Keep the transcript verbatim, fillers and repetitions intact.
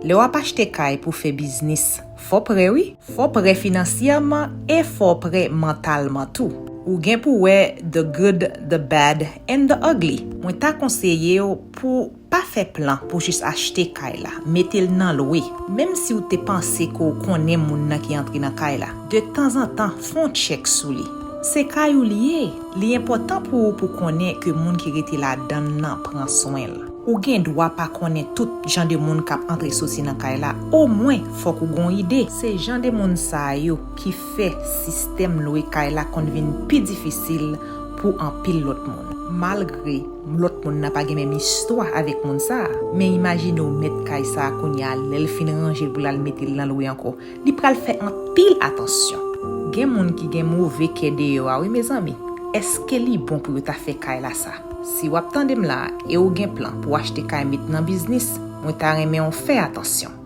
Lè w ap achte kay pou fè biznis, fò prè wi. Fò prè finansyèman e fò prè mantalman tou. Ou gen pou wè the good, the bad and the ugly. Mwen ta konseye w pou pa fè plan pou jis achte kay la, mete l nan lwe. Menm si w te panse ke w konnen moun nan ki antre nan kay la, de tanzantan fè yon tchèk sou li. Se kay ou li ye. Li enpòtan pou ou pou konnen ke moun ki rete ladan l nan pran swen l. Ou gen dwa pa konnen tout jan de moun k ap antre soti nan kay la, omwen fòk ou gen yon ide. Se jan de moun sa yo ki fè sistèm lwe kay la konn vin pi difisil pou anpil lòt moun. Malgre lòt moun nan pa gen menm istwa avèk moun sa a, men imajine w mèt kay sa a kounye a, lè l fin ranje l pou l al mete l nan lwe ankò, li pral fè anpil atansyon. Gen moun ki gen move kè deyò a wi mezanmi. Èske li bon pou yo ta fè kay la sa? Si w ap tande m la e w gen plan pou w achte kay met nan biznis, mwen ta renmen w fè atansyon.